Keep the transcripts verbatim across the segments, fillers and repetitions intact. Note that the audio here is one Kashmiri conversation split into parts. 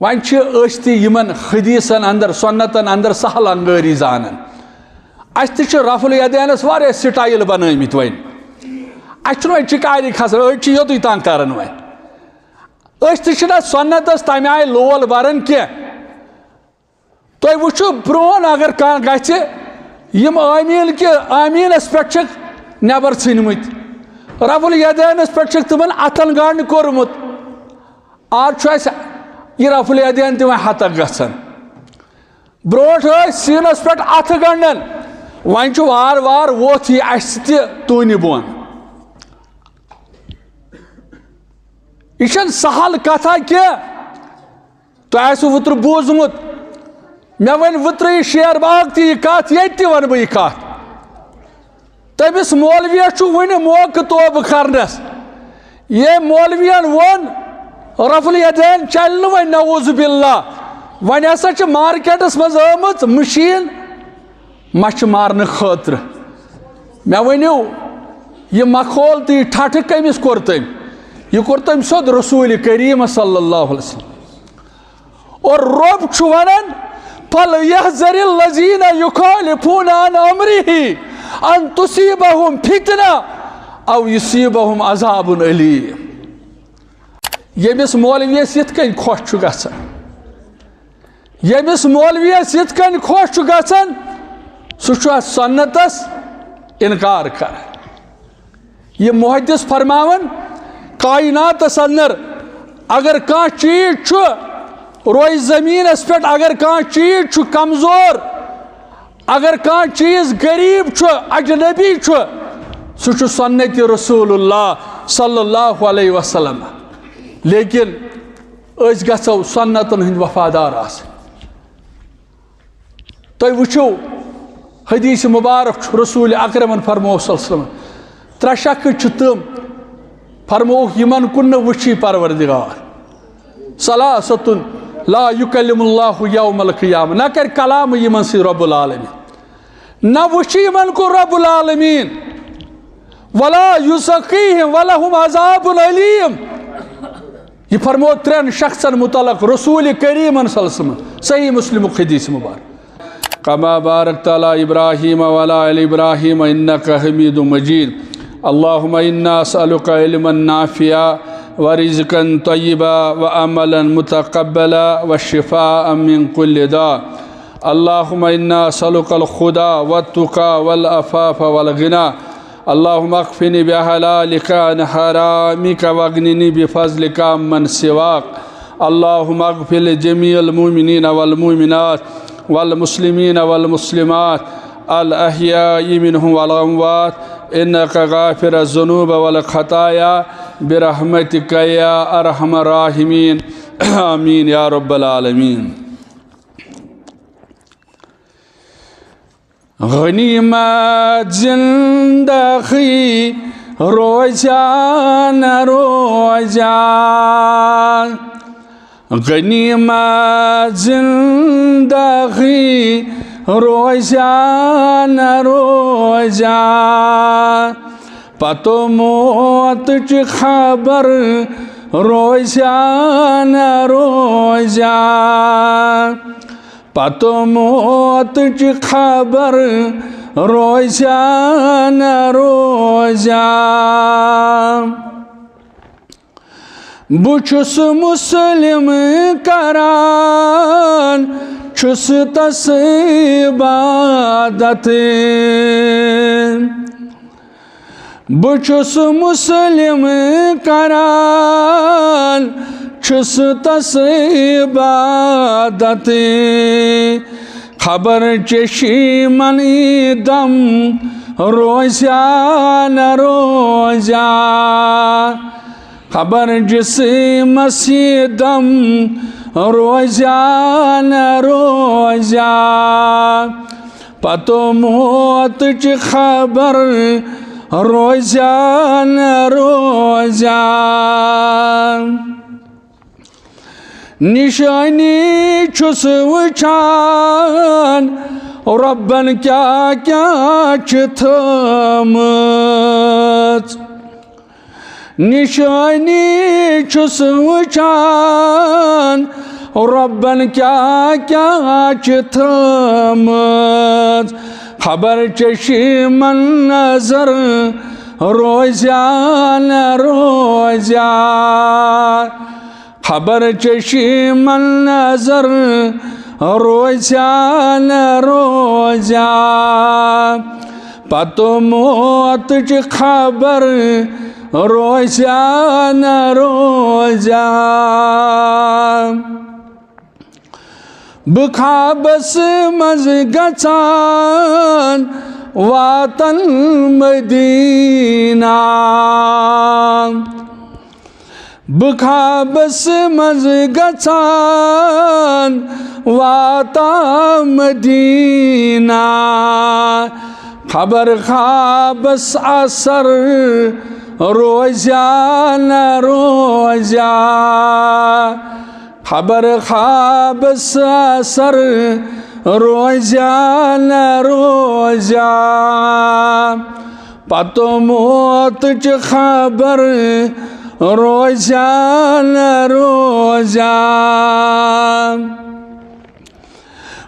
وۄنۍ چھِ أسۍ تہِ یِمن حدیثن اندر، سنتن اندر سہل انگٲری زانان۔ اَسہِ تہِ چھِ رفع الیدینس واریاہ سٹایل بنٲومٕتۍ وۄنۍ۔ اَسہِ چھُنہٕ وۄنۍ چِکارِ کھسان، أڑۍ چھِ یوٚتُے تام کران وۄنۍ۔ أسۍ تہِ چھِنہٕ اَتھ سنتس تمہِ آیہِ لول بران کینٛہہ۔ تُہۍ وٕچھِو برٛونٛہہ اگر کانٛہہ گژھِ، یِم آمیٖن کہِ آمیٖنس پٮ۪ٹھ چھِکھ نٮ۪بر ژھٕنمٕتۍ، رفع الیدینس پٮ۪ٹھ چھِکھ تِمن اتھن گنٛڈ کوٚرمُت۔ آز چھُ اَسہِ یہِ رفع الیدین تہِ وۄنۍ ہتک گژھان۔ برونٛٹھ ٲسۍ سیٖنس پٮ۪ٹھ اَتھٕ گنٛڈان، وۄنۍ چھُ وارٕ وارٕ ووٚتھ یہِ اَسہِ تہِ تُہنہِ بۄن۔ یہِ چھَنہٕ سہل کتھا کینٛہہ۔ تۄہہِ آسِوٕ وٕترٕ بوٗزمُت، مےٚ ؤنۍ وٕترٕ یہِ شیر باغ تہِ یہِ کتھ، ییٚتہِ تہِ ونہٕ بہٕ یہِ کتھ۔ تٔمِس مولویَس چھُ وُنہِ موقعہٕ توبہٕ کرنَس۔ ییٚمۍ مولویَن ووٚن، رفع الیدین چلہِ نہٕ وۄنۍ، نعوذ باللہ۔ وۄنۍ ہسا چھِ مارکیٹس منٛز آمٕژ مشیٖن مَچھِ مارنہٕ خٲطرٕ۔ مےٚ ؤنِو، یہِ مخول تہٕ یہِ ٹھٹھٕ کٔمِس کوٚر تٔمۍ؟ یہِ کوٚر تٔمۍ سیوٚد رسول کریم صلی اللہ علیہ وسلم۔ اور رب چھُ ونان، "فَلْيَحْذَرِ الَّذِينَ يُخَالِفُونَ عَنْ أَمْرِهِ أَنْ تُصِيبَهُمْ فِتْنَةٌ أَوْ يُصِيبَهُمْ عَذَابٌ أَلِيمٌ۔" ییٚمِس مولویَس یِتھ کٔنۍ خۄش چھُ گژھان، ییٚمِس مولویَس یِتھ کٔنۍ خۄش چھُ گژھان، سُہ چھُ اَتھ سنتس انکار کران۔ یہِ محدث فرماوان، کائناتس اندر اگر کانٛہہ چیٖز چھُ روی زمینس پٮ۪ٹھ، اگر کانٛہہ چیٖز چھُ کمزور، اگر کانٛہہ چیٖز غریب چھُ، اجنبی چھُ، سُہ چھُ سنت رسول اللہ صلی اللہ علیہ وسلم۔ لیکن أسۍ گژھو سنتن ہٕنٛدۍ وفادار آسٕنۍ۔ تُہۍ وٕچھِو، حدیث مبارک چھُ رسول اکرمن فرموو صلی اللہ علیہ وسلم، ترٛےٚ شخص چھِ تِم، فرمووُکھ، یِمن کُن نہٕ وٕچھی پروردگار۔ ثلاثة لا يكلمهم الله يوم القيامة، نہ کرِ کلام یِمن سۭتۍ رب العالمین، نہ وٕچھِ یِمن کُن رب العالمین۔ ولا يزكيهم ولهم عذاب أليم۔ یہِ فرموو ترٛٮ۪ن شخصن متعلق رسول کریمن صلی اللہ علیہ وسلم۔ صحیح مسلمُک حدیث مبارک۔ كما باركت على إبراهيم وعلى آل إبراهيم إنك حميد مجيد۔ اللهم إنا نسألك علما نافعا ورزقا طيبا وعملا متقبلا وشفاء من كل داء۔ اللهم إنا نسألك الهدى والتقى والعفاف والغنى۔ اللهم اكفني بحلالك عن حرامك واغنني بفضلك عمن سواك۔ اللهم اغفر لجميع المؤمنين والمؤمنات والمسلمين والمسلمات الأحياء منهم والأموات إنك غافر الذنوب والخطايا برحمتك يا أرحم الراحمين۔ آمين يا رب العالمين۔ غنیمت زندگی روزہ نہ روزہ، غنیمت زندگی روزہ نہ روزہ، پتہٕ موتٕچ خبر روزہ نہ روزہ۔ پتہٕ موتٕچ خبر روزہ نہ روزہ۔ بہٕ چھُس مسلم کران، چھُس تس عبادت۔ بہٕ چھُس مسلم کران، چھُس تس عبادت۔ خبر چشی منی دم روزہ نہ روزہ، خبر جسمس دم روزہ نہ روزہ، پتہٕ موتٕچ خبر روزہ نہ روزہ۔ نشانی چھُس وٕچھان رۄبن کیٛاہ کیٛاہ چھِ تھٲومٕژ۔ نشانی چھُس وٕچھان رۄبن کیٛاہ کیٛاہ چھِ تھٲمٕژ، خبر چشمن نظر روزیا نہ روزیا۔ خبر چشمن نظر روزیا نہ روزیا۔ پتہٕ موتٕچ خبر روزیا نہ روزیا۔ بہٕ خوابس منٛز گژھان واتن مدینہ۔ بہٕ خوابس منٛز گژھان واتان مدینہ۔ خبر خوابس اثر روزیا نہ روزیا۔ خبر خوابس اثر روزیا نہ روزیا۔ پتہٕ موتٕچ خبر روزیا نہ روزیا۔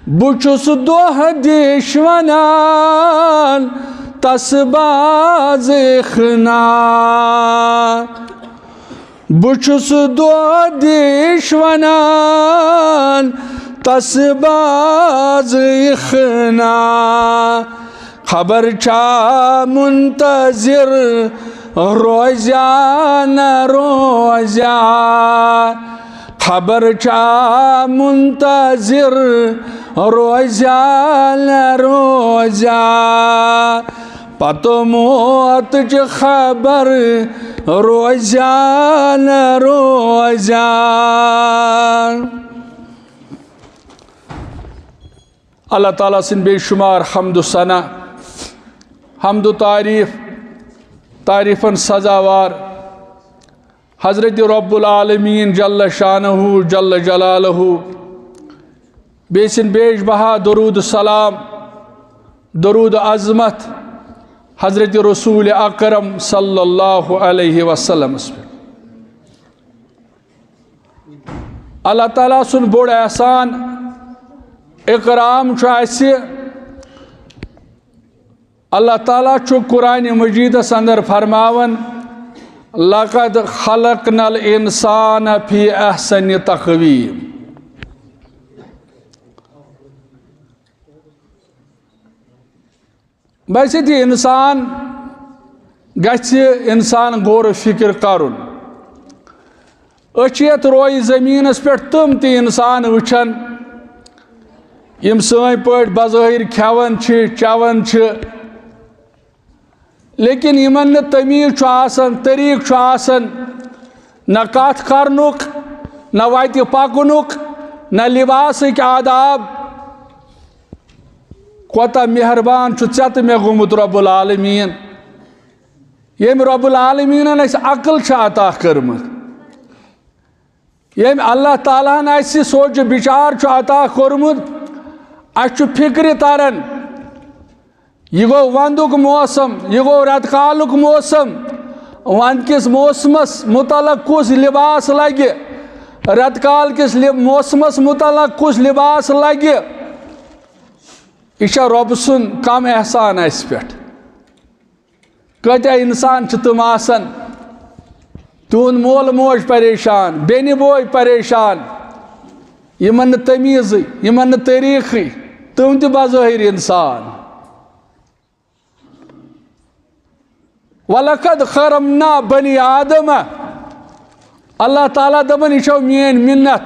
بہٕ چھُس دۄہ دیش ونان تس باز اخنا۔ بہٕ چھُس دۄہ دیش ونان تس باز اخنا۔ خبر چھا منتظر روزیا نہ روزیا۔ خبر چھا منتظر روزیا نہ روزیا۔ پتہٕ موتٕچ خبر روزیا نہ روزیا۔ اللہ تعالیٰ سٕنٛدۍ بے شمار حمد و ثنا، حمد و تعریف، تعریفن سزاوار حضرت رب العالمین جل شانہ جل جلالہ، بیٚیہِ سٕنٛدۍ بیش بہا درود سلام، درود عظمت حضرت رسول اکرم صلی اللہ علیہ وسلمس پٮ۪ٹھ۔ اللہ تعالیٰ سُنٛد بوٚڑ احسان اکرام چھُ اَسہِ۔ اللہ تعالیٰ چھُ قرآن مجیدس اندر فرماوان، "لقد خلقنا الانسان فی احسن تقویم۔" بس یہِ انسان گژھِ انسان غور و فکر کرُن۔ أسۍ چھِ یتھ رویہِ زمینس پٮ۪ٹھ تِم تہِ انسان وٕچھان، یِم سٲنۍ پٲٹھۍ بظٲہر کھٮ۪وان چھِ، چٮ۪وان چھِ، لیکن یِمن نہٕ تمیٖز چھُ آسان، طریٖقہٕ چھُ آسان، نہ کتھ کرنُک، نہ وتہِ پکنُک، نہ لباسٕکۍ آداب۔ کوتاہ مہربان چھُ ژےٚ تہٕ مےٚ گوٚمُت رب العالمین، ییٚمۍ رب العالمینن اَسہِ عقل چھِ عطا کٔرمٕژ، ییٚمۍ اللہ تعالیٰ ہن اَسہِ سونچ بچار چھُ عطا کوٚرمُت۔ اَسہِ چھُ فکرِ تران، یہِ گوٚو ونٛدُک موسم، یہِ گوٚو رٮ۪تہٕ کالُک موسم۔ ونٛدٕ کِس موسمس متعلق کُس لباس لگہِ، رٮ۪تہٕ کال کِس لب-، موسمس متعلق کُس لباس لگہِ؟ یہِ چھا رۄب سُنٛد کم احسان اَسہِ پٮ۪ٹھ؟ کۭتیاہ انسان چھِ تِم آسان، تِہُنٛد مول موج پریشان، بیٚنہِ بوے پریشان، یِمن نہٕ تمیٖزٕے، یِمن نہٕ طریٖقٕے، تِم تہِ بظٲہر انسان۔ وَلَقَدْ كَرَمْنَا بَنِي آدَمَ۔ اللہ تعالیٰ دَپان، یہِ چھو میٲنۍ مِنت،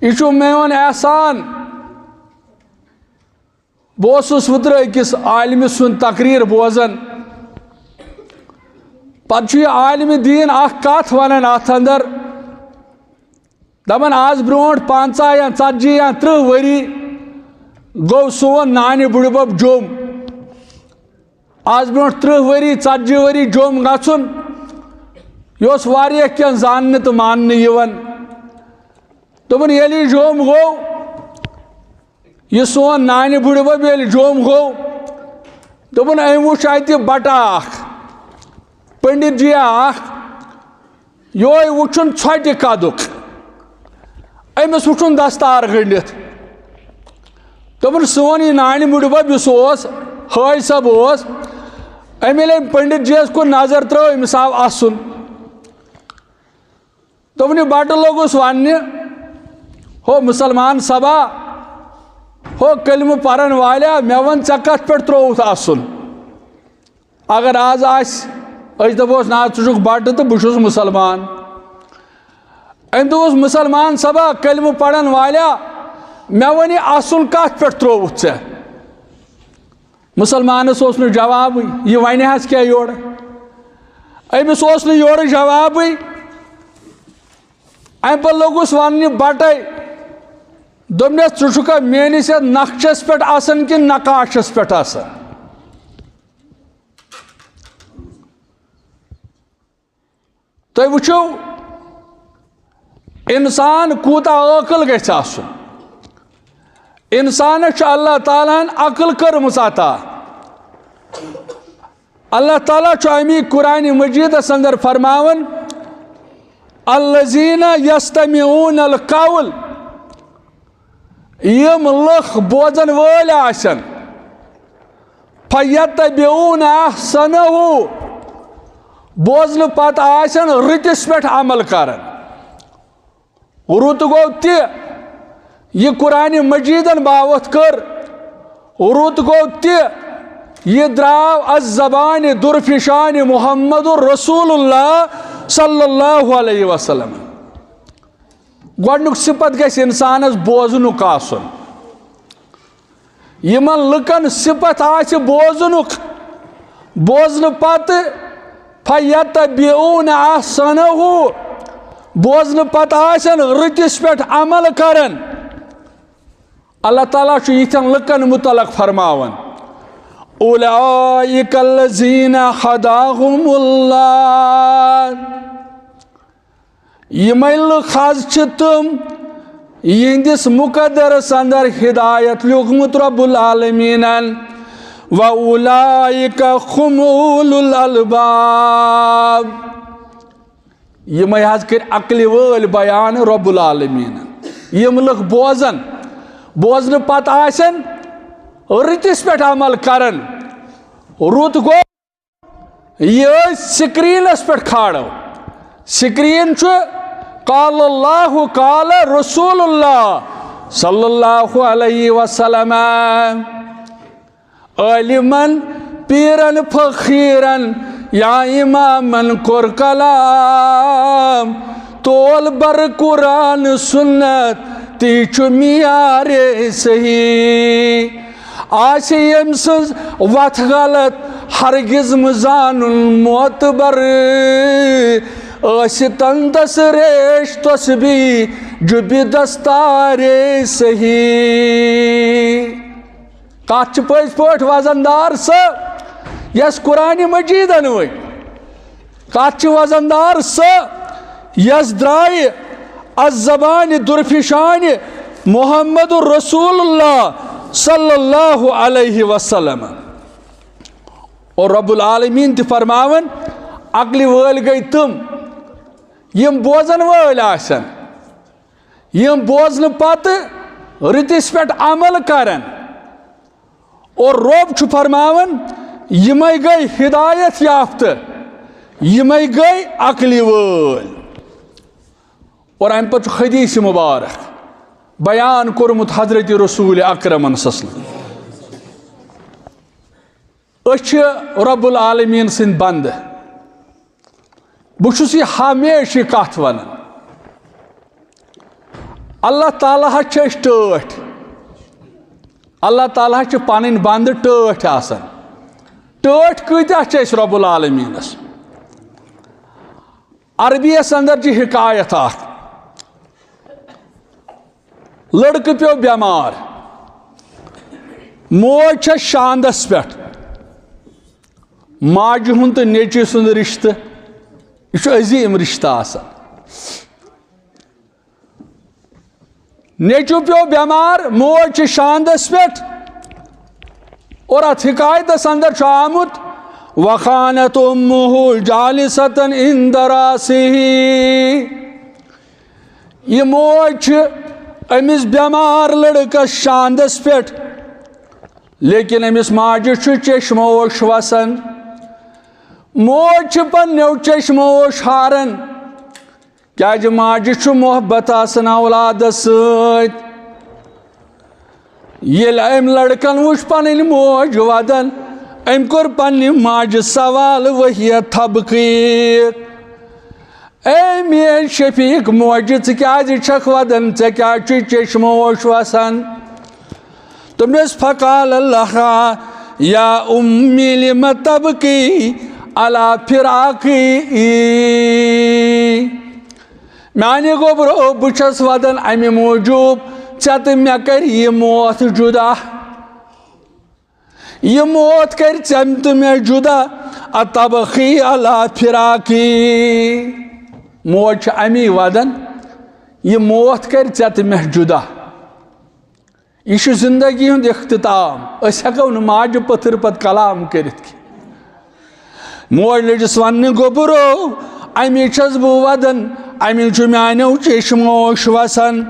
یہِ چھُ میون احسان۔ بہٕ اوسُس اوترٕ أکِس عالمہِ سُنٛد تقریر بوزان۔ پتہٕ چھُ یہِ عالمِ دیٖن اکھ کتھ ونان اتھ اندر، دپان، از برونٹھ پنژاہ یا ژتجی یا ترٕٛہ ؤری گوٚو سون نانہِ بُڈِبب جوٚم۔ از برونٹھ ترٕٛہ ؤری، ژتجی ؤری جوٚم گژھُن، یہِ اوس واریاہ کینٛہہ زاننہٕ تہٕ ماننہٕ یِوان۔ دوٚپُن، ییٚلہِ یہِ جوٚم گوٚو، یہِ سون نانہِ بُڈِبب ییٚلہِ جوٚم گوٚو، دوٚپُن، أمۍ وُچھ اتہِ بٹہٕ اکھ، پنڈت جی اکھ، یِہوے وُچھُن ژھۄٹہِ قدُک۔ أمِس وُچھُن دستار گٔنٛڈِتھ۔ دوٚپُن، سون یہِ نانہِ مُڈِ بب یُس اوس، حٲج صٲب اوس، أمۍ ییٚلہِ أمۍ پنڈت جی یَس کُن نظر ترٲو، أمِس آو اَسُن۔ دوٚپُن، یہِ بَٹہٕ لوٚگُس وَننہِ، ہو مُسلمان سبا، ہو کلمہٕ پَرَن والیا، مےٚ وَن، ژےٚ کَتھ پٮ۪ٹھ ترٛووُتھ اَسُن؟ اگر آز آسہِ، أسۍ دَپوس، نہ، ژٕ چھُکھ بَٹہٕ تہٕ بہٕ چھُس مُسلمان۔ أمۍ دوٚپُس، مُسلمان سبا، کلمہٕ پَرَن والیا، مےٚ وَن، یہِ اَسُن کَتھ پٮ۪ٹھ ترٛووُتھ ژےٚ؟ مُسلمانَس اوس نہٕ جوابٕے، یہِ وَنہِ حظ کیٛاہ یورٕ؟ أمِس اوس نہٕ یورٕ جوابٕے۔ اَمہِ پَتہٕ لوٚگُس وَننہِ بَٹَے، دوٚپنَس، ژٕ چھُکھا میٛٲنِس یَتھ نقشَس پٮ۪ٹھ آسان کِنہٕ نقاشَس پٮ۪ٹھ آسان؟ تُہۍ وٕچھِو، اِنسان کوٗتاہ عٲقٕل گژھِ آسُن۔ اِنسانَس چھُ اللہ تعالیٰ ہَن عقل کٔرمٕژ عطا۔ اللہ تعالیٰ چھُ اَمی قرآنِ مجیٖدَس اندر فرماوان، الذین یستمعون القول، یِم لُکھ بوزن وٲلۍ آسن، فیتبعون احسنہ، بوزنہٕ پتہٕ آسن رٕتِس پٮ۪ٹھ عمل کران۔ رُت گوٚو تہِ، یہِ قرآنِ مجیٖدن باوتھ کٔر، رُت گوٚو تہِ، یہِ درٛاو از زبانِ درفشانِ محمد رسول اللہ صلی اللہ علیہ وسلم۔ گۄڈنیُک صفت گژھِ اِنسانَس بوزنُک آسُن۔ یِمَن لُکَن صفت آسہِ بوزنُک، بوزنہٕ پتہٕ فیتبعون احسنہ، بوزنہٕ پتہٕ آسن رٕتِس پٮ۪ٹھ عمل کران۔ اللہ تعالیٰ چھُ یِتھٮ۪ن لُکَن مُتعلق فرماوان، اولئک الذین ہداہم اللہ۔ یِمے لُکھ حظ چھِ تِم، یِہنٛدِس مُقدرس اندر ہدایت لیوٗکھمُت رب العالمیٖنن۔ و اولئک ہم اولو الالباب۔ یِمے حظ کٔرۍ عقلہِ وٲلۍ بیان رب العالمیٖنن۔ یِم لُکھ بوزن، بوزنہٕ پتہٕ آسن رٕتِس پٮ۪ٹھ عمل کران۔ رُت گوٚو، یہِ أسۍ سکرینس پٮ۪ٹھ کھالو۔ سکرین چھُ قال اللہ، قال رسول اللہ صلی اللہ علیہ وسلم۔ عالمن، پیرن، فقیرن یا امامن کوٚر کلام، تول بر قرآن سنت، تی چھُ معیارِ صحیح۔ آسہِ ییٚمۍ سٕنٛز وَتھ غلط، ہرگز مہٕ زانُن معتبر۔ ٲسہِ تن دس ریش تسبیح، جُبہِ دستارِ صحیح۔ کتھ چھِ پٔزۍ پٲٹھۍ وزن دار سۄ، یۄس قرآنِ مجیٖدن ؤنۍ۔ کتھ چھِ وزن دار سۄ، یۄس درٛایہِ از زبانِ درفشانِ محمد رسول اللہ صلی اللہ علیہ وسلم۔ اور رب العالمین تہِ فرماوان، عقلہِ وٲلۍ گٔے تِم، یِم بوزن وٲلۍ آسن، یِم بوزنہٕ پتہٕ رٕتِس پٮ۪ٹھ عمل کرن۔ اور رب چھُ فرماوان، یِمے گٔے ہدایت یافتہٕ، یِمے گٔے عقلہِ وٲلۍ۔ اور امہِ پتہٕ چھُ حدیث مبارک بیان کوٚرمُت حضرت رسول اکرمن صلی اللہ علیہ وسلم۔ أسۍ چھِ رب العالمین سٕنٛدۍ بندٕ۔ بہٕ چھُس یہِ ہمیشہِ یہِ کتھ ونان۔ اللہ تعالیٰ ہس چھِ أسۍ ٹٲٹھۍ۔ اللہ تعالیٰ ہس چھِ پنٕنۍ بندٕ ٹٲٹھۍ آسان۔ ٹٲٹھۍ کۭتیاہ چھِ أسۍ رب العالمینس؟ عربی یس اندر چھِ حکایت اکھ۔ لڑکہٕ پیوٚو بٮ۪مار۔ موج چھےٚ شاندس پٮ۪ٹھ۔ ماجہِ ہُنٛد تہٕ نیٚچوِ سُنٛد رشتہٕ، یہِ چھُ عظیٖم رشتہٕ آسان۔ نیٚچوٗ پیوٚو بٮ۪مار، موج چھِ شاندس پٮ۪ٹھ، اور اتھ حکایتس اندر چھُ آمُت، وکانت امہ جالستن عند راسہ۔ یہِ موج چھِ أمِس بٮ۪مار لڑکس شاندس پٮ۪ٹھ، لیکن أمِس ماجہِ چھُ چشمہٕ اوش وسان۔ موج چھِ پننیو چشمہٕ اوش ہاران، کیازِ ماجہِ چھُ محبت آسان اولادس سۭتۍ۔ ییٚلہِ أمۍ لڑکن وٕچھ پنٕنۍ موج ودان، أمۍ کوٚر پننہِ ماجہِ سوال، وہی تبکی۔ اے میٲنۍ شفیق، موجہِ، ژٕ کیازِ چھکھ ودان؟ ژےٚ کیازِ چھُے چشمہٕ اوش وسان؟ دوٚپنس، فقال لها یا امی لم تبکی علی فراقی۔ میانہِ گوٚبرو، بہٕ چھَس ودان امہِ موٗجوٗب، ژےٚ تہٕ مےٚ کرِ یہِ موت جدا۔ یہِ موت کرِ ژےٚ تہٕ مےٚ جدا۔ اتبخی علی فراقی۔ موج چھِ امی ودان، یہِ موت کرِ ژےٚ تہٕ مےٚ جدا۔ یہِ چھُ زندگی ہُنٛد اختتام۔ أسۍ ہٮ۪کو نہٕ ماجہِ پٔتھٕر پتہٕ کلام کٔرِتھ کینٛہہ۔ موج لٔجِس وننہِ، گوٚبرو، امی چھَس بہٕ ودان، امی چھُ میانیو چشمو اوش وسان۔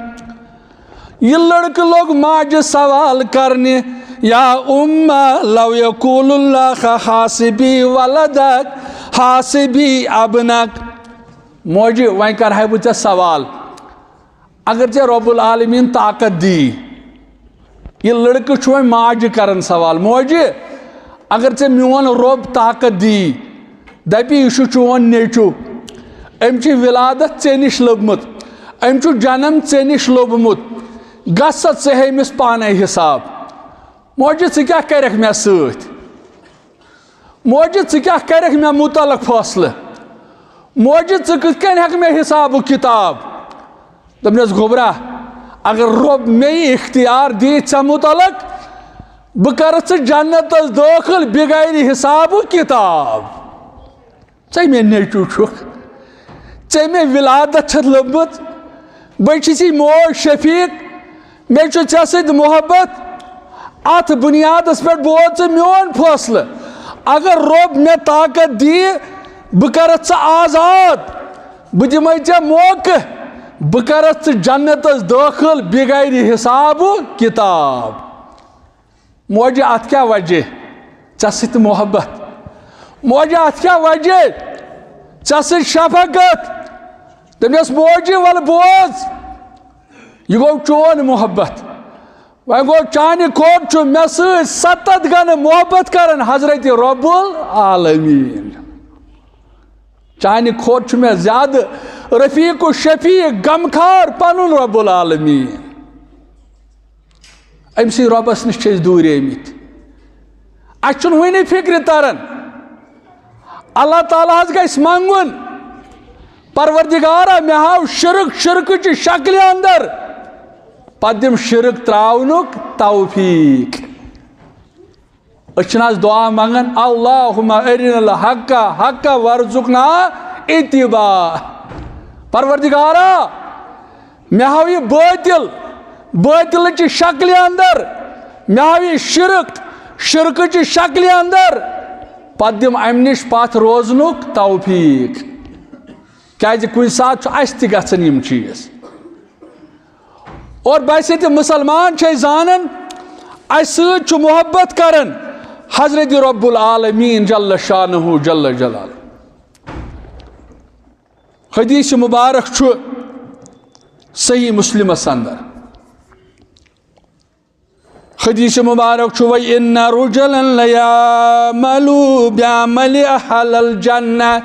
یہِ لڑکہٕ لوٚگ ماجہِ سوال کرنہِ، یا ام، لو یقول اللہ حاسبی ولدک حاسبی ابنک۔ موجہِ، وۄنۍ کرہے بہٕ ژےٚ سوال، اگر ژےٚ رب العالمین طاقت دی، یہِ لڑکہٕ چھُ وۄنۍ ماجہِ کران سوال، موجہِ، اگر ژےٚ میون رب طاقت دی، دپہِ، یہِ چھُ چون نیٚچو، أمۍ چھِ ولادت ژےٚ نِش لٔبمٕژ، أمۍ چھُ جنم ژےٚ نِش لوٚبمُت، گژھ سا ژٕ ہے أمِس پانے حساب۔ موجہِ، ژٕ کیٛاہ کرکھ مےٚ سۭتۍ؟ موجہِ، ژٕ کیٛاہ کرکھ مےٚ متعلق فٲصلہٕ؟ موجہِ، ژٕ کِتھ کٔنۍ ہٮ۪کھ مےٚ حسابُک کتاب؟ دوٚپنس، گوٚبرا، اگر رب مےٚ یہِ اختیار دی ژےٚ متعلق، بہٕ کرٕ ژٕ جنتس دٲخل بغیر حسابُک کتاب۔ ژےٚ مےٚ نیٚچو چھُکھ، ژےٚ مےٚ ولادت چھَتھ لٔبمٕژ، بہٕ چھُسی موج شفیق، مےٚ چھُ ژےٚ سۭتۍ محبت۔ اتھ بنیادس پٮ۪ٹھ بوز ژٕ میون فٲصلہٕ۔ اگر رب مےٚ طاقت دِیہِ، بہٕ کرتھ ژٕ آزاد، بہٕ دِمے ژےٚ موقعہٕ، بہٕ کرتھ ژٕ جنتس دٲخل بغیر حساب و کتاب۔ موجہِ، اتھ کیٛاہ وجہ؟ ژےٚ سۭتۍ محبت۔ موجہِ، اتھ کیٛاہ وجہ؟ ژےٚ سۭتۍ شفقت۔ دوٚپنس، موجہِ، ولہٕ بوز، یہِ گوٚو چون محبت۔ وۄنۍ گوٚو، چانہِ کھۄتہٕ چھُ مےٚ سۭتۍ ستتھ گنہٕ محبت کران حضرت رب العالمین۔ چانہِ کھۄتہٕ چھُ مےٚ زیادٕ رفیق و شفیق، غمخار پنُن رب العالمین۔ أمۍ سٕے رۄبَس نِش چھِ أسۍ دوٗرے مٕتۍ۔ اَسہِ چھُنہٕ وٕنہِ فِکرِ تَران۔ اللہ تعالیٰ ہَس گژھِ منٛگُن، پروردگارا، مےٚ ہاو شِرک، شِرکہٕ چہِ شکلہِ اندر، پتہٕ دِم شِرک ترٛاونُک توفیٖق۔ أسۍ چھِنہٕ آز دُعا منٛگان، اللہم ارنا الحق حقا وارزقنا اتباع۔ پروردگارا، مےٚ ہاو یہِ بٲطِل، بٲطِلہٕ چہِ شکلہِ اندر، مےٚ ہاو یہِ شِرک، شِرکہٕ چہِ شکلہِ اندر، پتہٕ دِم امہِ نِش پتھ روزنُک توفیٖق۔ کیازِ کُنہِ ساتہٕ چھُ اسہِ تہِ گژھان یِم چیٖز۔ اور بحیثیت مسلمان چھِ أسۍ زانان، اسہِ سۭتۍ چھُ محبت کران حضرت رب العالمین جل شانہ جل جلالہ۔ حدیث مبارک چھُ صحیح مسلمس اندر۔ حدیث مبارک چھُ، وَإِنَّ رُجُلًا لَيَعْمَلُ بِعَمَلِ أَهْلِ الْجَنَّةِ۔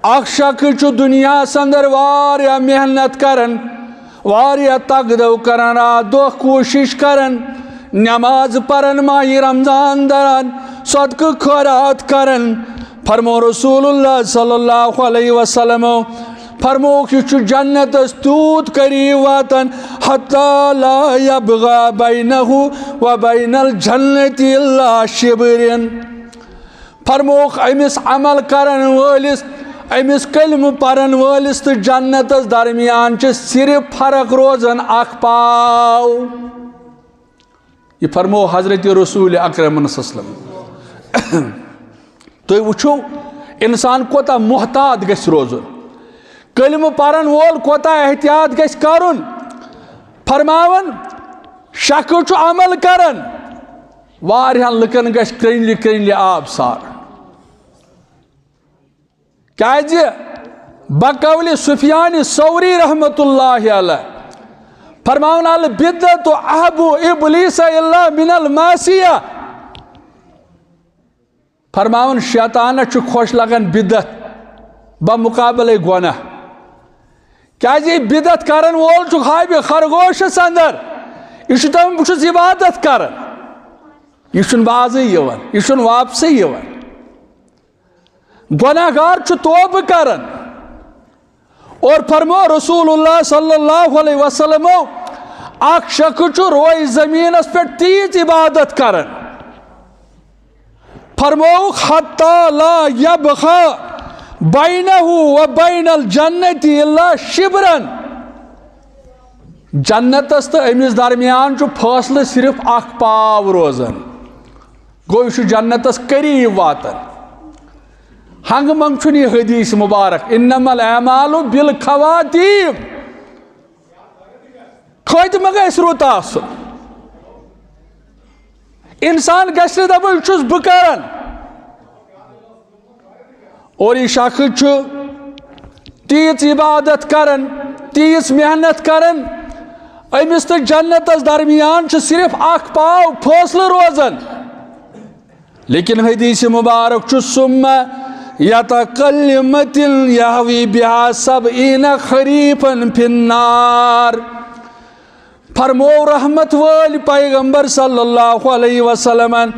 اکھ شخص چھُ دُنیاہس اندر واریاہ محنت کران، واریاہ تگدو کران، راتھ دۄہ کوٗشش کران، نماز پران، ماہِ رمضان دران، صدقہٕ خیرات کران۔ فرمو رسول اللہ صلی اللہ علیہ وسلم، فرمووُکھ، یہِ چھُ جنتس تیوٗت قریب واتان، حتی لا یبغی بینہ و بین الجنت الا شبرن۔ فرمووُکھ، أمِس عمل کرن وٲلِس، أمِس کلمہٕ پرن وٲلِس تہٕ جنتس درمیان چھِ صرف فرق روزان اکھ پاو۔ یہِ فرمو حضرت رسول اکرمن صلی اللہ علیہ وسلم۔ تُہۍ وٕچھِو، انسان کوتاہ محتاط گژھِ روزُن، کلمہٕ پرن وول کوتاہ احتیاط گژھِ کرُن۔ فرماوان، شخص چھُ عمل کران، واریاہن لُکن گژھِ کرٛنٛجلہِ کرٛنٛجلہِ آب سارُن۔ کیازِ؟ بقول سفیان ثوری رحمت اللہ علیہ فرماوان، البدعۃ احب ابلیس الا من المعصیہ۔ فرماوان، شیطانس چھُ خۄش لگان بدعت بمقابلے گۄناہ۔ کیازِ یہِ بدعت کرن وول چھُ ہابہِ خرگوشس اندر۔ یہِ چھُ دپان، بہٕ چھُس عبادت کران۔ یہِ چھُنہٕ بازٕے یِوان، یہِ چھُنہٕ واپسٕے یِوان۔ گۄناہ گار چھُ توبہٕ کران۔ اور فرمو رسول اللہ صلی اللہ علیہ وسلمو، اکھ شخص چھُ روئے زمینس پٮ۪ٹھ تیٖژ عبادت کران۔ فرمووُکھ، حتی لا یبقى بینہ و بین الجنۃ الا شبرا۔ جنتس تہٕ أمِس درمیان چھُ فٲصلہٕ صرف اکھ پاو روزان۔ گوٚو، یہِ چھُ جنتس قریب واتان۔ ہنگہٕ منگہٕ چھُنہٕ یہِ حدیث مبارک، انما الاعمال بالخواتیم۔ خٲتمہٕ گژھِ رُت آسُن۔ انسان گژھِ نہٕ دپُن، یہِ چھُس بہٕ کران۔ اور یہِ شخص چھُ تیٖژ عبادت کران، تیٖژ محنت کران، أمِس تہٕ جنتس درمیان چھُ صرف اکھ پاو فٲصلہٕ روزان۔ لیکن حدیث مبارک چھُ، ثم یتقلمت یہوی بها سبعین خریفا فی النار۔ فرمو رحمت وٲلۍ پیغمبر صلی اللہ علیہ وسلمن،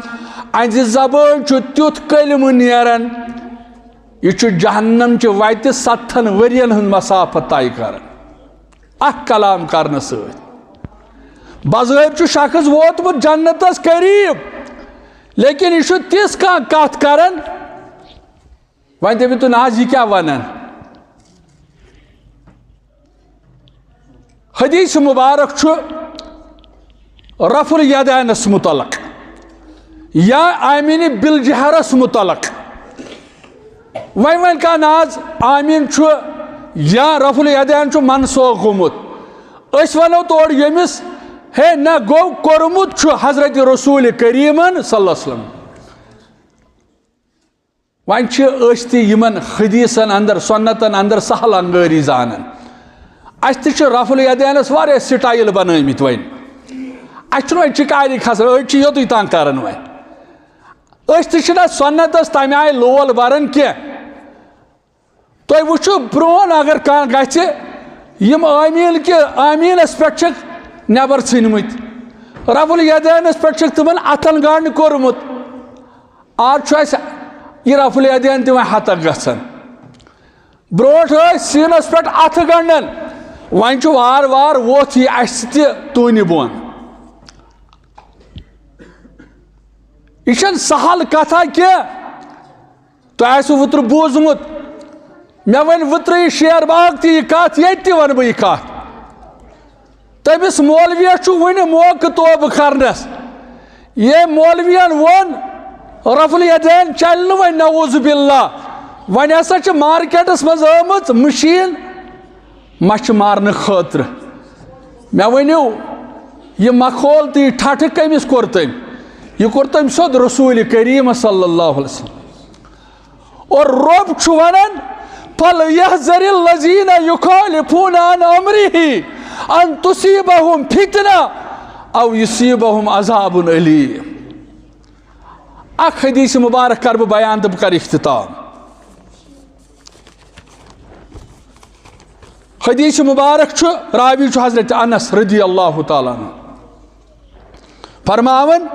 اَہنٛزِ زبٲنۍ چھُ تیُتھ کلمہٕ نیران، یہِ چھُ جہنم چہِ وتہِ ستتھن ؤرین ہُنٛد مسافت طے کران۔ اکھ کلام کرنہٕ سۭتۍ۔ بظٲہر چھُ شخص ووتمُت جنتس قریب، لیکن یہِ چھُ تِژھ کانٛہہ کتھ کران، وۄنۍ دٔپِو تُہۍ، نہ حظ، یہِ کیٛاہ ونان؟ حدیث مبارک چھُ رفع الیدینس متعلق یا آمین بالجہرس متعلق۔ وۄنۍ وۄنۍ کانٛہہ، نہ حظ، آمین چھُ یا رفع الیدین چھُ منسوخ گوٚمُت۔ أسۍ ونو تورٕ ییٚمِس، ہے، نہ گوٚو، کوٚرمُت چھُ حضرت رسول کریمن صلی اللہ علیہ وسلم۔ وۄنۍ چھِ أسۍ تہِ یِمن حدیثن اندر، سنتن اندر سہل انگٲری زانان۔ اَسہِ تہِ چھِ رفع الیدینس واریاہ سٹایل بنٲومٕتۍ وۄنۍ۔ اَسہِ چھُنہٕ وۄنۍ چِکاری کھسان، أڑۍ چھِ یوٚتُے تام کران وۄنۍ۔ أسۍ تہِ چھِنہٕ اَتھ سنتس تمہِ آیہِ لول بران کینٛہہ۔ تُہۍ وٕچھِو برٛونٛہہ اگر کانٛہہ گژھِ، یِم آمین کہِ آمینس پٮ۪ٹھ چھِکھ نٮ۪بر ژھٕنمٕتۍ، رفع الیدینس پٮ۪ٹھ چھِکھ تِمن اتھن گنٛڈ کوٚرمُت۔ آز چھُ اَسہِ یہِ رفع الیدین تہِ وۄنۍ ہتکھ گژھان۔ برٛونٛٹھ ٲسۍ سیٖنس پٮ۪ٹھ اتھٕ گنٛڈان، وۄنۍ چھُ وار وار ووٚتھ یہِ اَسہِ تہِ تُہنہِ بۄن۔ یہِ چھَنہٕ سہل کتھا کینٛہہ۔ تۄہہِ آسِوٕ وُترٕ بوٗزمُت، مےٚ ؤنۍ وُترٕ یہِ شیر باغ تہِ یہِ کتھ، ییٚتہِ تہِ ونہٕ بہٕ یہِ کتھ۔ تٔمِس مولویَس چھُ وُنہِ موقعہٕ توبہٕ کرنس۔ ییٚمۍ مولوین ووٚن، رفع الیدین چلہِ نہٕ وۄنۍ، نعوذ باللہ۔ وۄنۍ ہسا چھِ مارکیٹس منٛز آمٕژ مشین مچھِ مارنہٕ خٲطرٕ۔ مےٚ ؤنِو، یہِ مخول تہٕ یہِ ٹھٹھٕ کٔمِس کوٚر تٔمۍ؟ یہِ کوٚر تٔمۍ سیوٚد رسول کریم صلی اللہ علیہ وسلم۔ اور رب چھُ ونان، فَلْيَحْذَرِ الَّذِينَ يُخَالِفُونَ عَنْ أَمْرِهِ أَنْ تُصِيبَهُمْ فِتْنَةٌ أَوْ يُصِيبَهُمْ عَذَابٌ أَلِيمٌ۔ اکھ حدیث مبارک کرٕ بہٕ بیان تہٕ بہٕ کرٕ اختتام۔ حدیث مبارک چھُ، راوی چھُ حضرت انس رضی اللہ تعالیٰ عنہ فرماوان،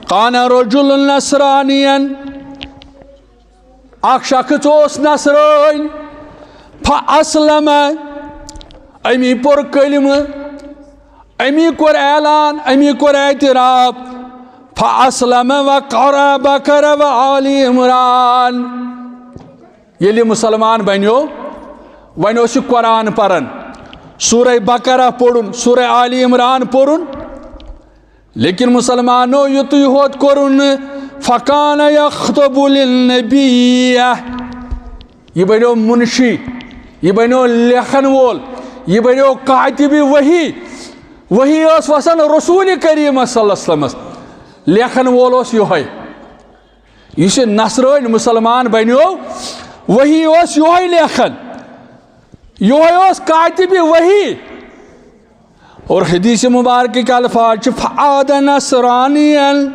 کان رجل نصرانین، اکھ شخص اوس نصرٲنۍ، فاسلم، امی پوٚر کلمہٕ، امی کوٚر اعلان، امی کوٚر اعتراف، فاسلم وقرأ بقرہ و آل عمران۔ ییٚلہِ یہِ مسلمان بنیو، وۄنۍ اوس یہِ قرآن پران، سورہ بقرہ پوٚرُن، سورہ آل عمران پوٚرُن، لیکن مسلمانو یُتُے ہوت کوٚرُن نہٕ، فکان یخطب للنبی، یہِ بنیو منشی، یہِ بنیو لیکھن وول، یہِ بنیو کاتب وحی۔ وحی ٲس وسان رسول کریمس صلی اللہ علیہ وسلمس، لیکھن وول اوس یہوے۔ یُس یہِ نصرٲنۍ مسلمان بنیو، وحی اوس یہوے لیکھن، یہوے اوس کاتب وحی۔ اور حدیث مبارک کے الفاظ چھِ، "فعاد نصرانین"،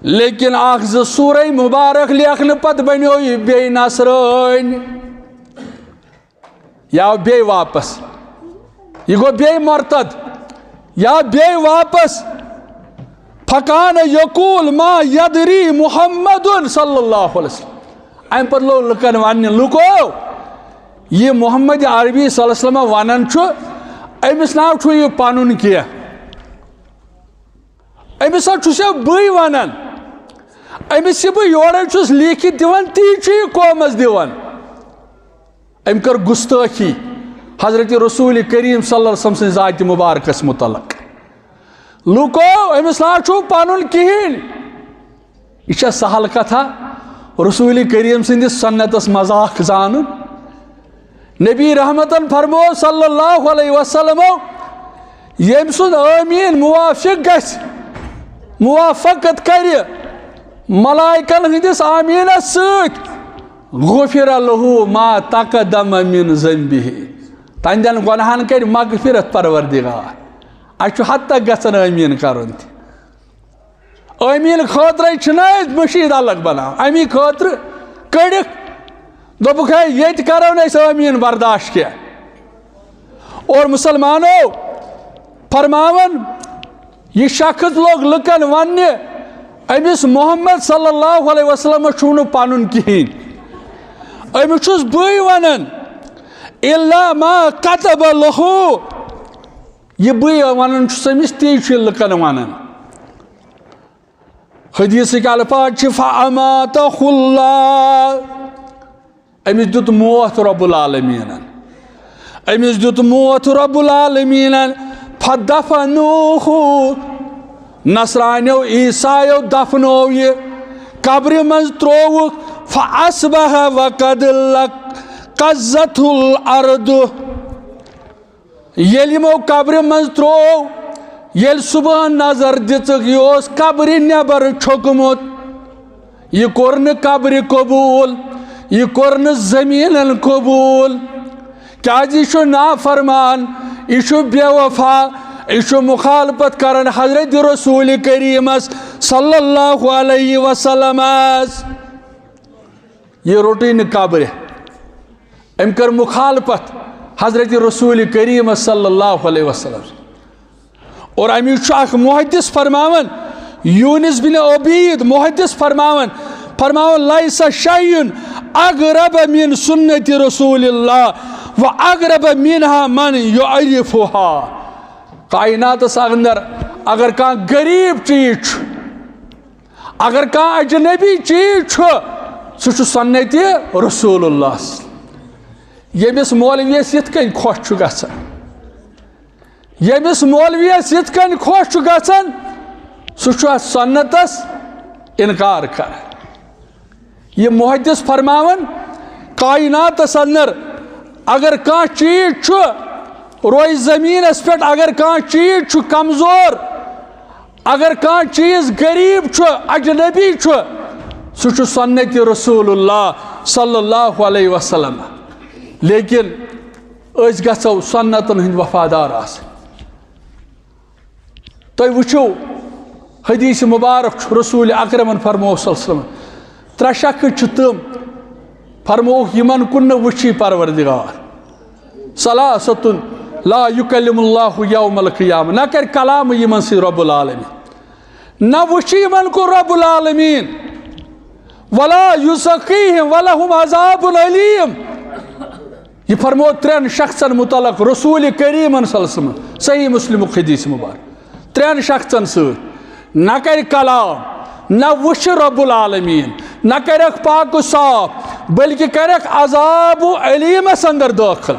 لیکن اکھ زٕ سورہ مبارک لیکھنہٕ پتہٕ بنیو یہِ بیٚیہِ نصرٲنۍ۔ یا بیٚیہِ واپس۔ یہِ گوٚو بیٚیہِ مرتد۔ یا بیٚیہِ واپس۔ فکان یقول ما یدری محمد صلی اللہ علیہ وسلم۔ اَمہِ پتہٕ لوٚگ لُکن وننہِ، لُکو، یہِ محمد عربی صلی اللہ علیہ وسلم ونان چھُ، أمِس ناو چھُ یہِ پنُن کینٛہہ۔ أمِس ہا چھُس بٕے ونان۔ أمِس یہِ بہٕ یورے چھُس لیٖکھِتھ دِوان، تی چھُ یہِ قومس دِوان۔ أمۍ کٔر گُستٲخی حضرت رسول کریم صلی اللہ علیہ وسلم سٕنٛزِ ذاتِ مبارکس متعلق۔ لوٗکو، أمِس نہ چھُو پنُن کِہیٖنۍ۔ یہِ چھا سہل کتھا رسول کریم سٕنٛدِس سنتس مذاق زانُن؟ نبی رحمتن فرمو صلی اللہ علیہ وسلم، ییٚمۍ سُنٛد آمین موافق گژھِ، موافقت کرِ ملائکن ہٕنٛدِس آمینس سۭتۍ، غفر لہ ما تقدم من ذنبہ، تہنٛدٮ۪ن گۄناہن کرِ مغفرت پروردگار۔ اسہِ چھُ حد تک گژھان آمین کرُن تہِ۔ آمین خٲطرَے چھِنہٕ أسۍ مشیٖد الگ بناوان، اَمی خٲطرٕ کٔڑِکھ، دوٚپُکھ، "ہے، ییٚتہِ کرو نہٕ أسۍ آمین برداشت کینٛہہ۔" اور مسلمانو فرماوان، یہِ شخص لوٚگ لُکن وننہِ، أمِس محمد صلی اللہ علیہ وسلم چھُو نہٕ پنُن کِہیٖنۍ، أمِس چھُس بٕے ونان، "الا ما کتب لہو"، یہِ بٕے ونان چھُس أمِس، تی چھُ یہِ لُکن ونان۔ حدیثٕکۍ الفاظ چھِ، "فَأَمَاتَهُ اللَّهُ"، أمِس دیُت موت رب العالمیٖنن، أمِس دیُت موت رب العالمیٖنن۔ "فَدَفَنُوهُ"، نصرانیو عیسایو دفنوو یہِ، قبرِ منٛز ترووُکھ۔ "فَأَصْبَحَ وَقَدْ لَقَزَتْهُ الْأَرْضُ"، ییٚلہِ یِمو قبرِ منٛز تروو، ییٚلہِ صبحن نظر دِژٕکھ، یہِ اوس قبرِ نٮ۪بر چھوٚکمُت۔ یہِ کوٚر نہٕ قبرِ قبوٗل، یہِ کوٚر نہٕ زٔمیٖنن قبوٗل۔ کیازِ یہِ چھُ نافرمان، یہِ چھُ بے وفا، یہِ چھُ مخالفت کران حضرت رسول کریٖمس صلی اللہ علیہ وسلمس۔ یہِ روٚٹٕے نہٕ قبرِ۔ أمۍ کٔر مخالفت حضرت رسول کریم صلی اللہ علیہ وسلم۔ اور اَمہِ چھُ اکھ محدث فرماوان، یونس بن عبید محدث فرماوان، فرماوان، "لیس شیء اغرب من سنت رسول اللہ و اغرب منها من یعرفها"۔ کائناتس اندر اگر کانٛہہ غریب چیٖز چھُ، اگر کانٛہہ اجنبی چیٖز چھُ، سُہ چھُ سنت رسول اللہ۔ ییٚمِس مولویَس یِتھ کٔنۍ خۄش چھُ گژھان، ییٚمِس مولویَس یِتھ کٔنۍ خۄش چھُ گژھان، سُہ چھُ اَتھ سنتَس اِنکار کران۔ یہِ محدث فرماوان، کائناتس اندر اگر کانٛہہ چیٖز چھُ، روزِ زٔمیٖنَس پٮ۪ٹھ اگر کانٛہہ چیٖز چھُ کمزور، اگر کانٛہہ چیٖز غریٖب چھُ، اجنبی چھُ، سُہ چھُ سنت رسول اللہ صلی اللہ علیہ وسلم۔ لیکن أسۍ گژھو سنتن ہٕنٛدۍ وفادار آسٕنۍ۔ تُہۍ وٕچھِو، حدیث مبارک چھُ، رسول اکرمن فرموو صلی اللہ علیہ وسلم، ترٛےٚ شخص چھِ تِم، فرمووُکھ، یِمن کُن نہٕ وٕچھی پروردگار۔ ثلاثة لا يكلمهم الله يوم القيامة، نہ کرِ کلام یِمن سۭتۍ رب العالمین، نہ وٕچھِ یِمن کُن رب العالمین، ولا يزكيهم ولهم عذاب أليم۔ یہِ فرموو ترٛٮ۪ن شخصن متعلق رسول کریمن صلی اللہ علیہ وسلم، صحیح مسلمُک حدیث مبارک۔ ترٛٮ۪ن شخصن سۭتۍ نہ کرِ کلام، نہ وٕچھِ رب العالمین، نہ کرکھ پاک و صاف، بلکہ کرکھ عذاب و علیمس اندر دٲخل۔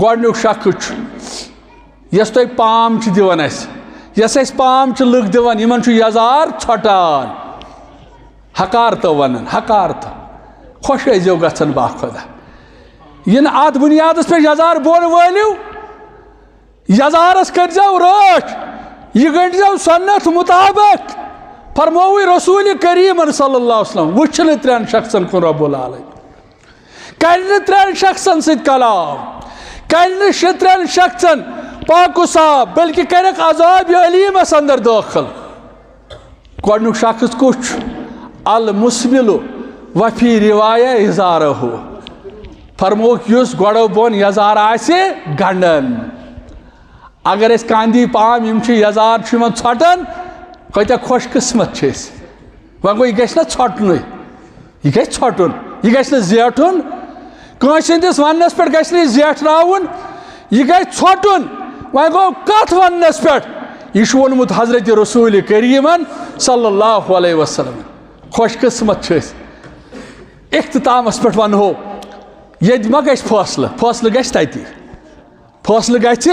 گۄڈنیُک شخص چھُ، یۄس تۄہہِ پام چھِ دِوان اَسہِ، یۄس اَسہِ پام چھِ لُکھ دِوان، یِمن چھُ یزار ژھۄٹان، حقارتہٕ ونان، حقارتہٕ۔ خۄش ٲسۍزیو گژھان، باخۄدا۔ یِنہٕ اتھ بُنیادس پٮ۪ٹھ یزار بۄن وٲلِو، یزارس کٔرۍزیو رٲچھ، یہِ گٔنڈۍزیو سنت مطابق۔ فرمووُے رسول کریمن صلی اللہ علیہ وسلم، وٕچھنہٕ ترٛٮ۪ن شخصن کُن رب العالمین، کرِ نہٕ ترٛٮ۪ن شخصن سۭتۍ کلام، کرِ نہٕ شےٚ ترٛٮ۪ن شخصن پاک و صاف، بلکہ کرکھ عذاب علیمس اندر دٲخل۔ گۄڈنیُک شخص کُس چھُ؟ المسبل وفی روایہ ازارہ۔ فرمووُکھ، یُس گۄڈو بۄن یزار آسہِ گنڈان۔ اگر أسۍ کاندی پام، یِم چھِ یزار چھُ یِمن ژھۄٹان، کۭتیاہ خۄش قسمت چھِ أسۍ۔ وۄنۍ گوٚو، یہِ گژھِ نہ ژھۄٹنُے، یہِ گژھِ ژھۄٹُن، یہِ گژھِ نہٕ زیٹھُن۔ کٲنٛسہِ ہٕنٛدِس وننس پٮ۪ٹھ گژھِ نہٕ یہِ زیٹھراوُن، یہِ گژھِ ژھۄٹُن۔ وۄنۍ گوٚو، کتھ وننس پٮ۪ٹھ؟ یہِ چھُ ووٚنمُت حضرت رسول کریمن صلی اللہ علیہ وسلم۔ خۄش قسمت چھِ أسۍ۔ اختتامس پٮ۪ٹھ ونہو، ییٚتہِ ما گژھِ فٲصلہٕ؟ فٲصلہٕ گژھِ تتی۔ فٲصلہٕ گژھِ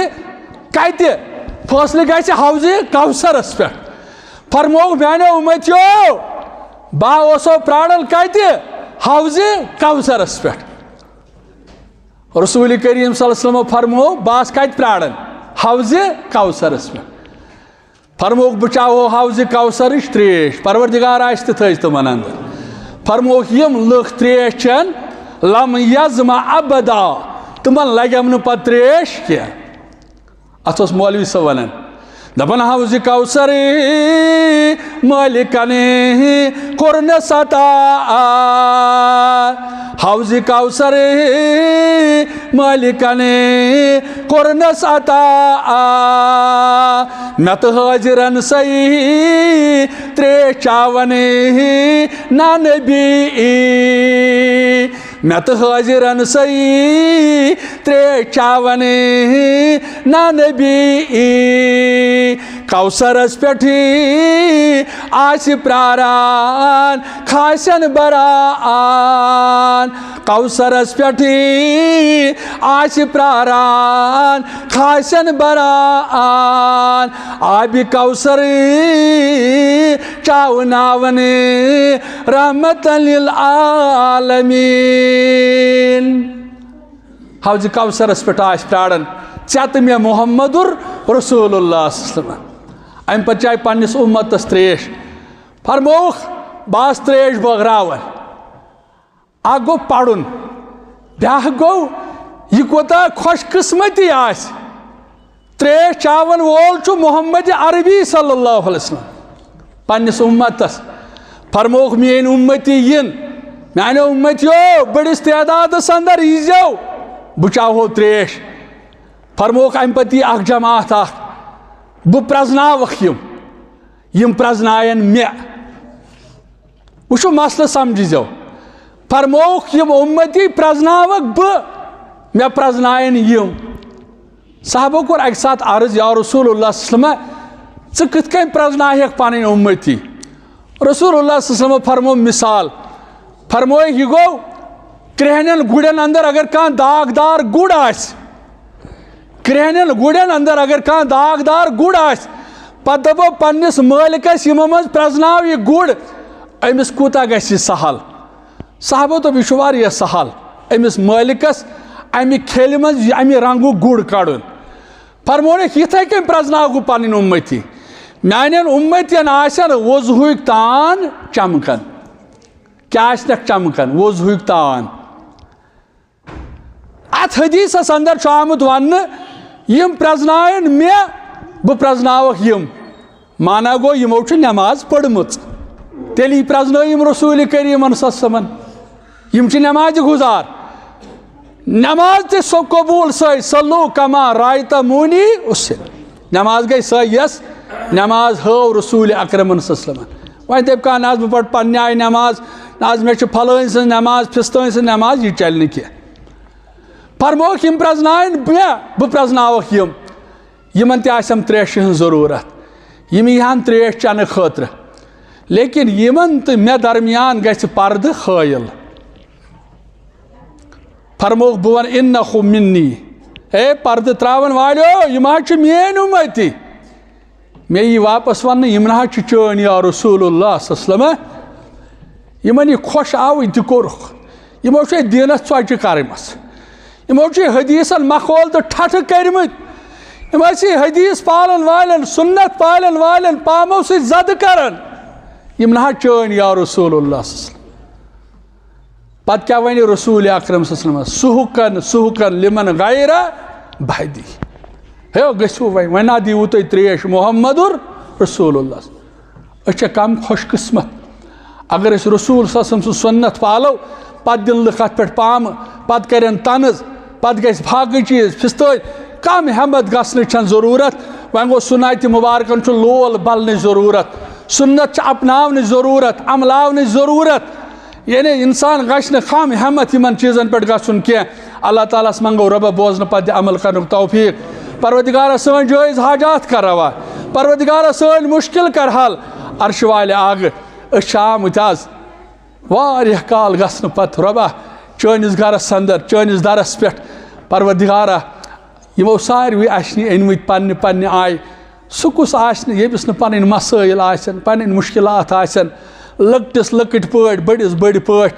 کتہِ؟ فٲصلہٕ گژھِ حوضِ کوثرس پٮ۪ٹھ۔ فرمووُکھ، میانیو امتیو، بہٕ اوسو پراران کتہِ؟ حوضِ کوثرس پٮ۪ٹھ۔ رسول کریم صلی اللہ علیہ وسلم فرموو، بہٕ آس کتہِ پراران؟ حوضِ کوثرس پٮ۪ٹھ۔ فرمووُکھ، بہٕ چاوو حوضِ کوثرٕچ تریش، پروردگار آسہِ تہِ تھٲوِتھ تِمن اندر۔ فرمووُکھ، یِم لُکھ تریش چٮ۪ن، لم یظمأ ابدا، تِمن لگٮ۪م نہٕ پتہٕ تریش کینٛہہ۔ اتھ اوس مولوی صٲب ونان، دپان، حوضِ کوثر مٲلکن کوٚر نہٕ ستا، حوضِ کوثر مٲلکن کوٚر نہٕ ستا۔ مےٚ تہٕ حٲضِرن سٕے تریش چاوان نا نبی۔ مےٚ تہٕ حٲضِرن سٕے تریش چاوان نا نبی۔ کوثرس پٮ۪ٹھ آسہِ پراران خاصن بران۔ کوثرس پٮ۪ٹھ آسہِ پراران خاصن بران۔ آبِ کوثر چاوناون رحمت للعالمین۔ حوضِ کوثرس پٮ۪ٹھ آسہِ پراران ژےٚ تہٕ مےٚ محمد رسول اللہ صلی اللہ علیہ وسلم۔ امہِ پتہٕ چاے پننِس امتس تریش۔ فرمووُکھ، بہٕ آس تریش بٲگراوان۔ اکھ گوٚو پرُن، بیاکھ گوٚو یہِ کوٗتاہ خۄش قسمتی آسہِ۔ تریش چاون وول چھُ محمد عربی صلی اللہ علیہ وسلم، پننِس امتس۔ فرمووُکھ، میٲنۍ امتی یِن، میانیو امتیو، بٔڑِس تعدادس اندر ییٖزیو، بہٕ چاوہو تریش۔ فرمووُکھ، امہِ پتہٕ یی اکھ جماعت اکھ، بہٕ پرزناوکھ یِم، یِم پرزناین مےٚ۔ وٕچھِو مسلہٕ سمجھزیو۔ فرمووُکھ، یِم امتی پرزناوکھ بہٕ، مےٚ پرزناین یِم۔ صحابو کوٚر اکہِ ساتہٕ عرض، یا رسول اللہ صلی اللہ علیہ وسلم، ژٕ کِتھ کٔنۍ پرزناوکھ پنٕنۍ امتی؟ رسول اللہ صلی اللہ علیہ وسلم فرموو مثال، فرمووُکھ، یہِ گوٚو کرٛہنٮ۪ن گُرٮ۪ن اندر اگر کانٛہہ داغدار گُر آسہِ، کرٛہنٮ۪ن گُرٮ۪ن اندر اگر کانٛہہ داغدار گُر آسہِ، پتہٕ دپو پننِس مٲلکس، یِمو منٛز پرزناو یہِ گُر، أمِس کوٗتاہ گژھِ یہِ سہل؟ صحابو دوٚپ، یہِ چھُ واریاہ سہل أمِس مٲلکس امہِ کھیلہِ منٛز یہِ امہِ رنگُک گُر کڑُن۔ فرمونکھ، یِتھے کٔنۍ پرزناو بہٕ پنٕنۍ امتی۔ میانٮ۪ن امتین آسن وضوہٕکۍ تان چمکان۔ کیٛاہ آسنکھ چمکان؟ وضوہٕکۍ تان۔ اتھ حدیثس اندر چھُ آمُت وننہٕ، یِم پرزناون مےٚ، بہٕ پرزناوکھ یِم۔ معنی گوٚو، یِمو چھِ نماز پٔرمٕژ، تیٚلی پرزنٲوۍ یِم رسول کریمن صلی اللہ علیہ وسلمن۔ یِم چھِ نمازِ گُزار۔ نماز تہِ سۄ قبول سۄے، صلو کما رایتمونی اصلی۔ نماز گٔے سۄے، یۄس نماز ہٲو رسول اکرمن صلی اللہ علیہ وسلمن۔ وۄنۍ دٔپۍ کانٛہہ، نہ حظ، بہٕ پرٕ پننہِ آیہِ نماز، نہ حظ، مےٚ چھِ پھلٲنۍ سٕنٛز نماز، پھستٲنۍ سٕنٛز نماز، یہِ چلہِ نہٕ کینٛہہ۔ فرمووُکھ، یِم پرزناون مےٚ، بہٕ پرزناوکھ یِم۔ یِمن تہِ آسٮ۪م تریشہِ ہٕنٛز ضروٗرت، یِم ییٖہن تریش چٮ۪نہٕ خٲطرٕ، لیکن یِمن تہٕ مےٚ درمیان گژھِ پردٕ حٲیِل۔ فرمووُکھ، بہٕ وَنہٕ، انہ منی، اے پردٕ تراون والیو، یِم حظ چھِ میٲنۍ امتی۔ مےٚ یی واپس وننہٕ، یِم نہ حظ چھِ چٲنۍ یا رسول اللہ صلی اللہ علیہ وسلم۔ یِمن یہِ خۄش آو، یہِ تہِ کوٚرُکھ۔ یِمو چھِ دیٖنس ژۄچہِ کرمژ، یِمو چھِ حدیثن مخول تہٕ ٹھٹھٕ کٔرمٕتۍ۔ یِم ٲسی حدیث پالن والٮ۪ن، سنت پالن والٮ۪ن پامو سۭتۍ زدٕ کران۔ یِم نہ حظ چٲنۍ یا رسول اللہ صلی اللہ علیہ وسلم۔ پتہٕ کیٛاہ وَنہِ رسول اکرم صلی اللہ علیہ وسلم؟ سُحُقن، سُحُقن لمن غیر بعدی۔ ہے، گٔژھِو وۄنۍ، وۄنۍ نہ دیٖوٕ تُہۍ ترٛیش، محمد رسول اللہ۔ أسۍ چھِ کم خوش قسمت۔ اگر أسۍ رسول صلی اللہ علیہ وسلم سٕنٛز سنت پالو، پتہٕ دِن لُکھ اتھ پٮ۪ٹھ پامہٕ، پتہٕ کرن طنز، پتہٕ گژھِ باقٕے چیٖز پھِستٲوۍ۔ کم ہمت گژھنٕچ چھنہٕ ضروٗرت۔ وۄنۍ گوٚو سنتِ مبارکن چھُ لول بلنٕچ ضروٗرت، سنت چھِ اپناونٕچ ضروٗرت، عملاونٕچ ضروٗرت۔ یعنی انسان گژھِ نہٕ کم ہمت یِمن چیٖزن پٮ۪ٹھ گژھُن کینٛہہ۔ اللہ تعالیٰ ہس منٛگو رۄبہ بوزنہٕ پتہٕ دِ عمل کرنُک توفیق۔ پروردگارہ سٲنۍ جٲیز حاجات کر روا، پروردگارہ سٲنۍ مشکل کر حل۔ عرشہِ والہِ آگہٕ، أسۍ چھِ آمٕتۍ از واریاہ کال گژھنہٕ پتہٕ رۄبہ چٲنِس گرس اندر، چٲنِس درس پٮ۪ٹھ۔ پروردگارہ، یِمو ساروٕے آسہِ نہٕ أنمٕتۍ پننہِ پننہِ آیہِ۔ سُہ کُس آسہِ نہٕ، ییٚمِس نہٕ پنٕنۍ مسٲیِل آسن، پنٕنۍ مُشکلات آسن، لۄکٹِس لۄکٕٹۍ پٲٹھۍ، بٔڑِس بٔڑۍ پٲٹھۍ۔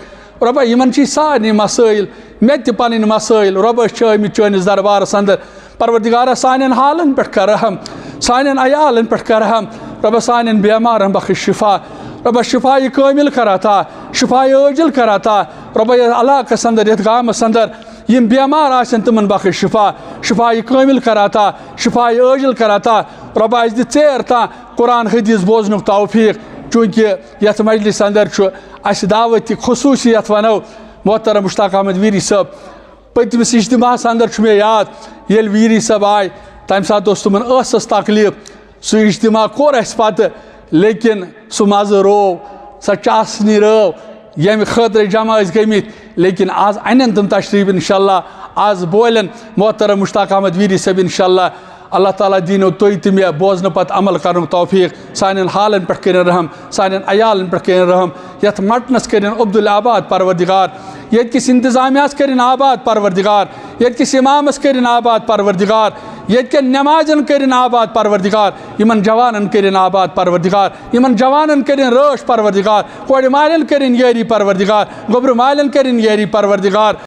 رۄبہ، یِمن چھِ سارنٕے مسٲیِل، مےٚ تہِ پنٕنۍ مسٲیِل۔ رۄبہ، أسۍ چھِ آمٕتۍ چٲنِس دربارس اندر۔ پروردگارہ، سانٮ۪ن حالن پٮ۪ٹھ کر رحم، سانٮ۪ن عیالن پٮ۪ٹھ کر رحم۔ رۄبہ، سانٮ۪ن بیمارن بخش شفا۔ رۄبہ، شفایہِ کٲمل کر عطا، شفایہِ عٲجل کر عطا۔ رۄبہ، یتھ علاقس اندر، یتھ گامس اندر یِم بیمار آسن، تِمن بخش شفا، شفایہِ کٲمل کر عطا، شفایہِ عٲجل کر عطا۔ رۄبہ، اسہِ دِ ژیر تام قرآن حدیث بوزنُک توفیق، چونکہ یتھ مجلس اندر چھُ اسہِ دعوت خصوصی، یتھ ونو محترم مشتاق احمد ویری صٲب۔ پٔتمِس اجتماعس اندر چھُ مےٚ یاد، ییٚلہِ ویری صٲب آے، تمہِ ساتہٕ اوس تِمن ٲسس تکلیف۔ سُہ اجتماع کوٚر اسہِ پتہٕ، لیکن سُہ مزٕ روو، سۄ چاسنی رٲو، ییٚمہِ خٲطرٕ جمع ٲسۍ گٔمٕتۍ۔ لیکن آز انن تِم تشریف انشاءاللہ، آز بولن محترم مشتاق احمد ویری صٲب انشاءاللہ۔ اللہ تعالیٰ دینو تُہۍ تہٕ مےٚ بوزنہٕ پتہٕ عمل کرنُک توفیق۔ سانٮ۪ن حالن پٮ۪ٹھ کٔرِن رحم، سانٮ۪ن عیالن پٮ۪ٹھ کٔرِن رحم، یتھ مٹنس کٔرِن عبدالآباد پروردگار، ییٚتہِ کِس انتظامیہس کٔرِن آباد پروردگار، ییٚتہِ کِس امامس کٔرِن آباد پروردگار، ییٚتہِ کٮ۪ن نمازن کٔرِن آباد پروردگار، یِمن جوانن کٔرِن آباد پروردگار، یِمن جوانن کٔرِن رٲچھ پروردگار، کورِ مالٮ۪ن کٔرِن یٲری پروردگار، گوٚبرِ مالٮ۪ن کٔرِن یٲری پروردگار۔